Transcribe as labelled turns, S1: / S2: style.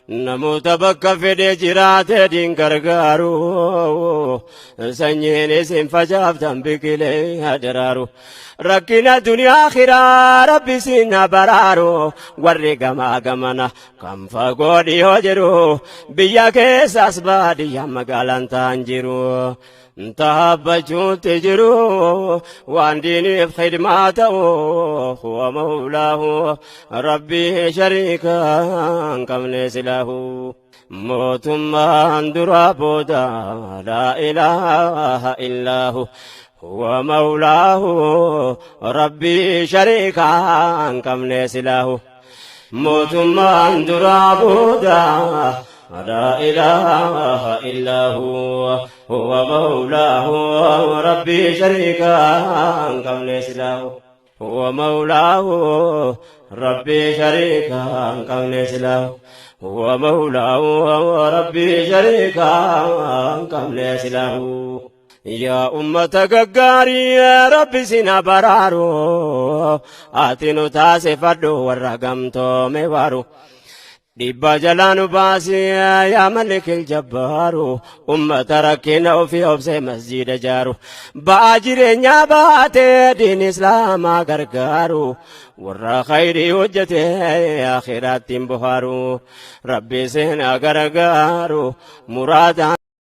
S1: Namoota bakka fedhe jiraate diin gargaaru sanyiin isin facaaftan biqilee hadaraaru rakkina duniyaa akhiraa rabbi isin baraaru warri gamaa gamana kan fagoo dhiyoo jiru biyya keessaas baadiyyaa magaalaan ta'an jiru. Taabbachuutti jiru waan diiniif khidmaa ta'u huwa mawlaahu rabbii shariika hin qabne silaahu. Mootummaan duraa booda laa ilaaha illaahu huwa mawlaahu rabbii shariika hin qabne silaahu. Mootummaan duraa booda laa ilaaha illaa huwa huwa mawlaahu rabbii shariika hin qabne silaahu huwa mawlaahu rabbii shariika hin qabne silaahu huwa mawlaahu rabbii shariika hin qabne silaahu. Yaa ummata gaggaarii rabbi sin baraaru ati nu taasifadhu warra gamtoome waaru. Dhiibbaa jalaa nu baasi yaa malikil jabbaaru ummata rakkina ofii obsee masjiida jaaru. Ba'aa jireenyaa baatee diin islaamaa gargaaru warra khayrii hojjete akhiraatti hin bohaaru. Rabbi sin gargaaru muraadaan.